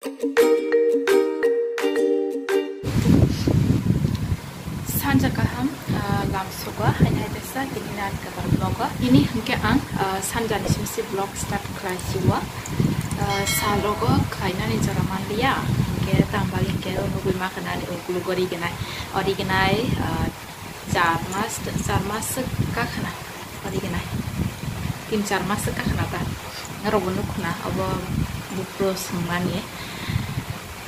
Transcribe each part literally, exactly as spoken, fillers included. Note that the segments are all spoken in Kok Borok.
Sanja kaham, ah, lamsogo, haini hai tesa, tini nan kabar vlog o. Tini hwnkhe ang, ah, sanja ni simsi vlog start khlai si o. Ah, sal rogo khlainani jora manliya, hwnkhe tambari hwnkhe nugui ma khanani ukuluk o rignai, o rignai, ah, char mas, char mas swk kakhna, o rignai. Tin char mas swk kakhna ta. Norokbo nukhna, obo buphuru swngmani.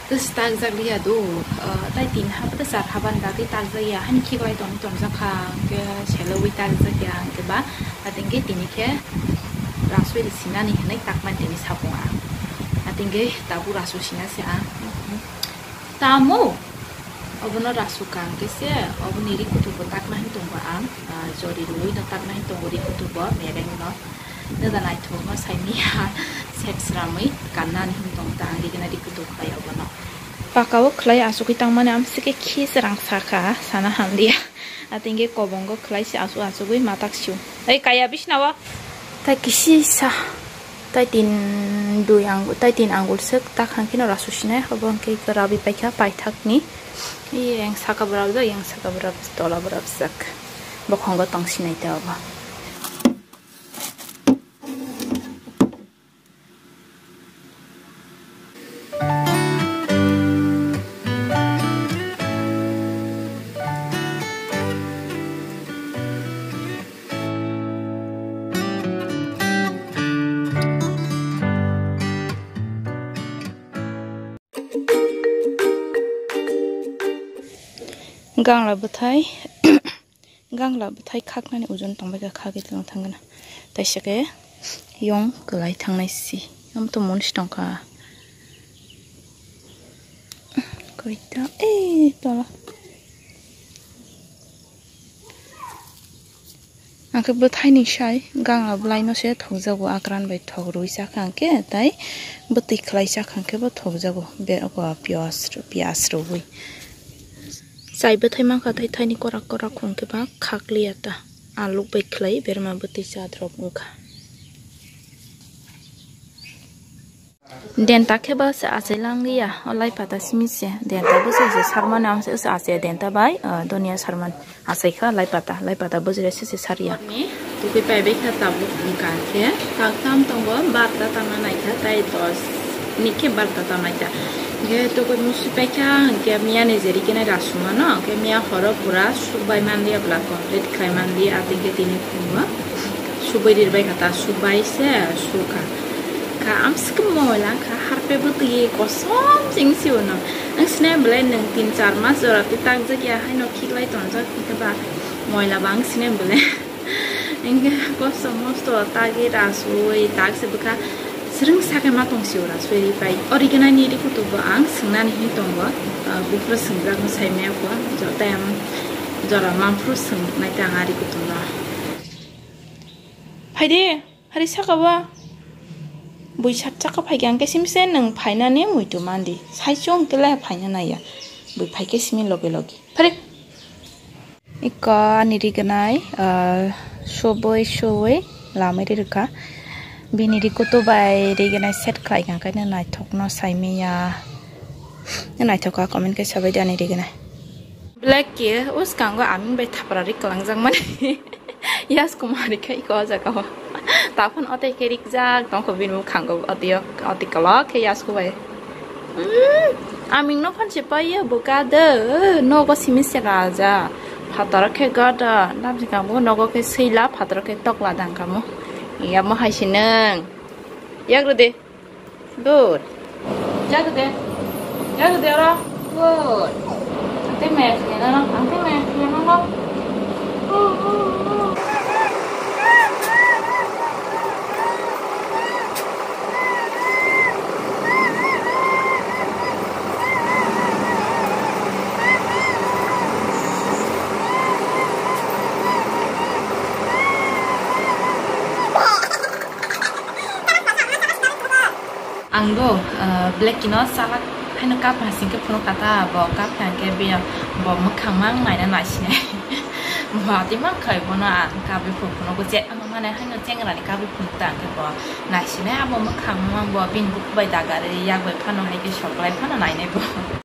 Tei takjak liya do, ah, tai tin ha tei char ha ban bagwi takjak ya, hani khiklai tong tongjak kha, hwnkhe selogwi takjak ya, hwnkhe ba, atengke tini khe rasui sinani hinwi takmani tini sapung ang. Atengke tabuk rasu sina se ang. Tamo? Obono rasu kang khe se, oboni ri kutubo takna hin tongo ang, ah, jori rwui no takna hin tongo ri kutubo, mereng no. Neda naithok no saimiya, set sramwi kanna ni hin tong ta ang ri gana ri kutu khlai obono. Paka o khlai asugwi tangmani amsike khi srang sakha, sana hamliya. Atingke kobongo khlai se asu asugwi matak siu. Ei kaya bisna o. Tai kisi sa. Tai tin dui ang, tai tin angul sek ta khang kino rasu sinai, obo hwnkhe rabi paikha paithakni. Yang saka borabjak, yang saka borab, tola borabjak. Bokhongo tong sinai ta obo. Gangla bwthai, gangla bwthai khaknani ojon tongbaikha, khagwi tongthangna. Taisa khe yong kwlai thangnai si. Omo to monsi tongkha. Koita, eh, tola. Ang khe bwthaini sai gangla bwlaino se thokjago, akran bai thok rwui chakha ang khe, tai bwtwi khlai chakha ang khe bo thokjago, be-, o piyas, piyas rwui. Chai bwthai mankha, tai thaini korak korak hwnkhe ba khakliya ta, aluk bai khlai berma bwtwi chadrop wngkha. Denta khe ba se achai langliya, o lai pata simi se. Denta bo se se sarmani, ang se se achai denta bai, ah, donia sarmani. Achai kha lai pata, lai pata bujre se se sariya. Ni tugui pai bai kha tabuk wngkha khe. Tak tam tongo, barta tama naikha, tai dos ni khe barta tama naikha. Khe tugui musi pai kha, hwnkhe miya ni jeri khe nai rasuma no, khe miya horo pura suk bai manliya bwla complete khlai manliya, atwi khe tini phungo. Subui rirbai kha ta, subai se sukha. Kha amswk moila kha, harpe bwtwi kosom ching si uno. Ang sinai belai nwng tin char mas jora twi takjak ya, haino khiklai tongjak, hwnkhe ba moila ba ang sinai belai. Hwnkhe kosom mosto tagwi rasui tak se bwkha swrwng sakhe ma tong si ura sui ripai. Original ni ri kutubo ang swngnani hin tongo, ah, buphuru swngjak no sai maya kho, joto ang jora manphuru swngnai ta ang ari kutum no. Phaidi, hari saka ba. Bui sat saka phaikhe ang khe simse nwng phainani muitu mandi. Saichung khe le phaina naiya. Bui phaikhe simi loge loge. Phari. Iko ani rignai, ah, soboi soboi lamai ri rwkha. Bini ri kutu bai rignai set khlai kha, khaino naithokno saimiya. Naithok kha comment khe sabai di ani rignai. Black ke uskango aming bai thapra ri kwlangjak mani. Yas kumari khai ko jaga o. Taphun ote khe rikjak tongkho bini mukhango ote, ote kolok khe yas kubai. Hmm, aming no phan se pai ya buka de, nogo simi se raja. Phator khe gada, namsi kamo nogo khe seila, phator khe tokla dang kamo. Ya mo hai sineng. Yagro de. Good. Jaga de. Jaga de ora. Good. Ang te maya khaya na, ang te maya khaya na. Ang do, eh, Blacky no salak haino kap hasing khe phunuk kha ta, bo kap kha hwnkhe bo mwkhang mang naina naisinai. Bo atwi mang khai bono ang kap phunuk phunuk je. Mane haino chengrani kabui phunuk ta hwnkhe bo naisinai abo mwkhang mang bo bini bukhubai dagarwi yak bai phano hai khe soklai phano nainai bo.